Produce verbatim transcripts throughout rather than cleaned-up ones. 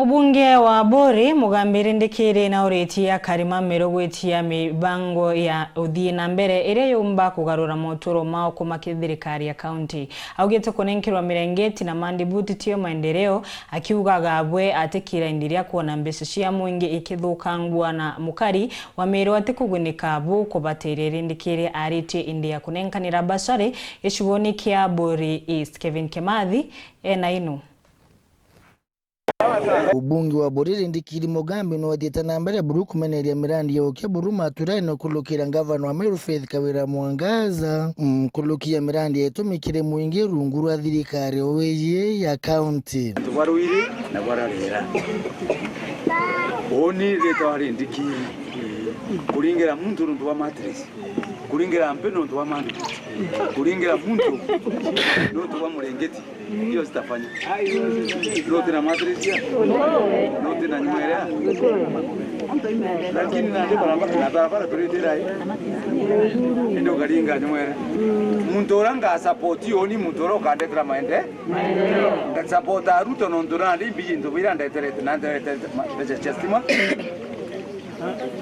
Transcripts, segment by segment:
Mubunge wa Buri, Mugambi Rindikiri, nauritie akari ma Meru gwitia mibango ya uthii na mbere iria yumba kugarura moturo mao kuma ki thirikari ya kaunti. Augite kunenkerwa mirengeti na mandibuti tio maendeleo, akiugaga bwe atikira indi ria kuona mbeca cia mwingi ikithukangua na mukari wa Meru atikugunika bu kubateria. Rindikiri aritie indi ya kunenkanira basari gicigoni kia Buri East. Kevin Kemathi ena inu. Ubunge wa Buri Rindikiri Mugambi nwathiite na mbere buru kumeneria mirandi ya ukia buru maturene ukulukira ngavana wa Meru Faith Kawira Mwangaza, mm, nkuluki ya mirandi ya itumi kiri mwingi rungu rwa thirikari o iji ya kaunti. Antu barwiri na bararira. Uuni ritwa Rindikiri. Kuringira muntu nuntu wa mattress. Kuringira mpi nuntu wa mandu. Kuringira muntu nuntu wa murengeti. Hiyo sitafanya. Noti na mattress ya? Noti na nyumera? Lakini nandi barabara, na barabara turitira i. Indi ukaringa nyumera. Muntu uria nga support uuni muntu uria ukandetera maende. Nga support a Ruto nontu nandi mbiji into bira ndeterete, na ndeterete ma-, mbeca cia stima.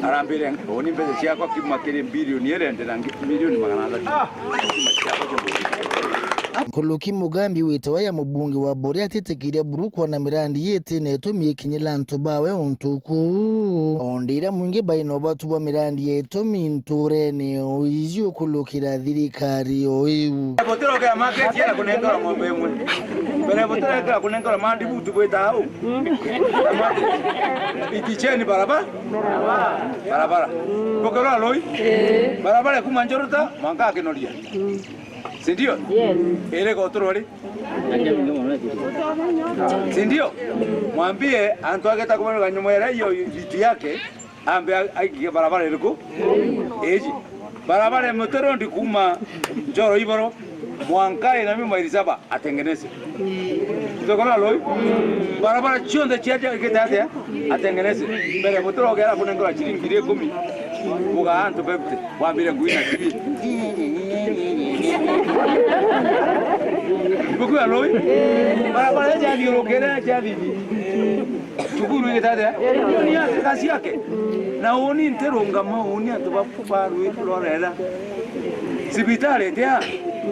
Arambire, uuni mbeca ciakwa kiuma kiri bilioni iri ndira ngi-, milioni magana athatu. Nkuluki Mugambi witawa ya mubunge wa Buri atitikiria buru kwona mirandi yiti na itumi ikinyira antu bawe untu kuu. Ondi iria mwingi baina ubatu bwa mirandi ya itumi nturene o iji ukulukira thirikari o iu. Butirokera market ya kunengera ng'ombe imwe. Mbere butirokera kunengera mandibuti bwita au. Iticheni barabara. Barabara. Bukirora Loi? Barabara kuma Njorota mwanka Kinoria. Si ndio? Yes. Iri gotoro ri? Si ndio? Mwambie antu ageta kubaruga nyuma ya hiyo vitu yake, ambe a-, aikie barabara iriku? Iji. Barabara ya Muto Road kuma Njoro Iboro mwanka ina mimi maili saba. Atengeneze. Tokona Loi? Barabara cionthe cia, cia, ikite atia? Atengeneze. Mbere, buturogera kunengera ciringi ngiri ikumi. Buga antu fifty. Wambire kuina T V. Bukuya Loi? Barabara cia thiurukire, cia thithi. Cukuru igite atia? Ni atika ciake. Na uni ntirungama, uni antu ba, ba rwi-, rorera. Cibitari itia,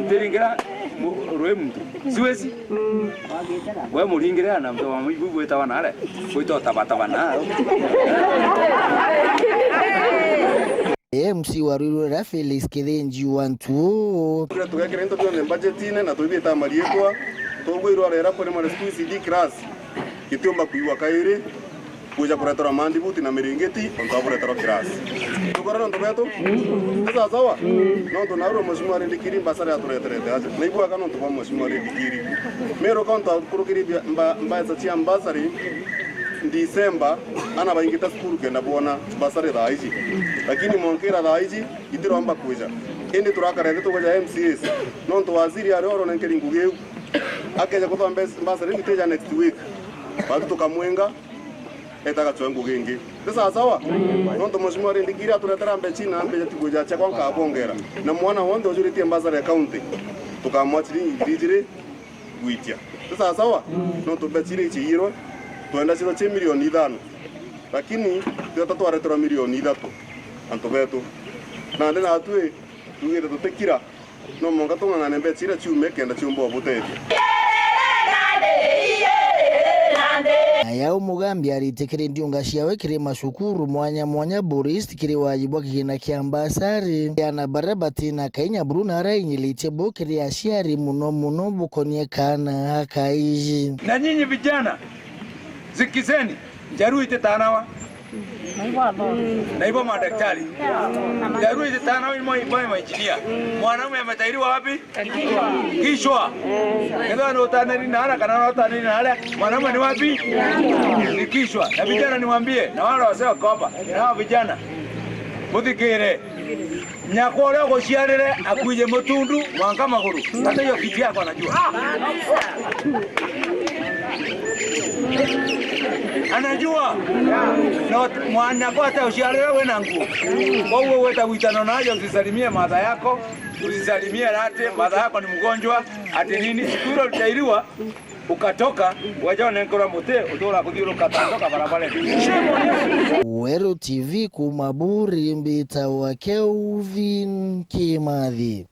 ntiringira mu-, rwi muntu. Siwezi. We muringire na mtu wa mwibu gwitawa nare. Gwita utabatabana. M C wa Ruiru ra Felix Kithinji wa Ntuo. Turia tugekira into bionthe mbajetine na twithiite mariitwa, tugwirwa rera primary school C D class. Gitiumba kwigua kairi, kwija kureterwa mandibuti na miringiti, ontu abureterwa kirasi. Tukora nontu betu? Ni sawa sawa? Nontu naurwe Mheshimiwa Rindikiri mbasari atureterete aja. Na ibwaga nontu bwa Mheshimiwa Rindikiri. Meru kaunti akurukirie mba-, mbaeca cia mbasari, December, ana baingita cukuru kenda bwona mbasari thaa ici. Lakini mwankira thaa ici, itiromba kwija. Indi turakara nthi tugeja M C As. Nontu waziri ari oro nenkeri ngugi iu. Akeja kuthwa mbes-, mbasari iu itija next week. Batu tukamwenga, eta gacwe ngugi ingi. Ni sawa sawa? Nontu Mheshimiwa Rindikiri aturetera mbeca ina, mbeca tikuja ciakwa nkabongera. Na mwana wonthe ujuritie mbasari ya county, tukamwa ciringi ngiri ijiri gwitia. Ni sawa sawa? Nontu mbeca iria iciiyirwe, twenda cithwa ci milioni ithano. Lakini, tweta twareterwa milioni ithatu, antu betu. Nandi natwi, tugite tutikira. No mwanka tung'ang'ane mbeca iria ciume kenda ciumba ubutethia. Ayau Mugambi aritie kiri ndiunga ciawe kiri macukuru mwanya mwanya Buri East kiri waji bwa kigina kia mbasari. Ana baria batina kainya buru na arainyiritie bo kiri aciari muno muno bukonie kaana aka iji. Na nyinyi vijana, sikizeni. Njaruo ititanawa. Na ibo madaktari. Njaruo ititanawa, ibo, ibo mainjinia. Mwanaume ametairiwa wapi? Kichwa. Kethwa ni utaneri na ara kana ni utaneri na ara, mwanaume ni wapi? Ni kichwa. Na vijana niwaambie, na wale wazee wako hapa, na hao vijana, muthikire. Nyakwa uria uguciarire akwije mutundu mwanka maguru. Hata hiyo kitu yako anajua. Anajua. Na mwana kwa hata uciarire wena nguo. Kwa hiyo wewe utawitana nayo, usisalimie mother yako, usisalimie ati mother yako ni mgonjwa, ati nini? Siku ile utairiwa, Ukatoka, weja unenkerwa muti, utura kuthiuruka tandoka barabarani. Shame on you. Weru T V kuuma Buri, mbitawa Kelvin Kimathi.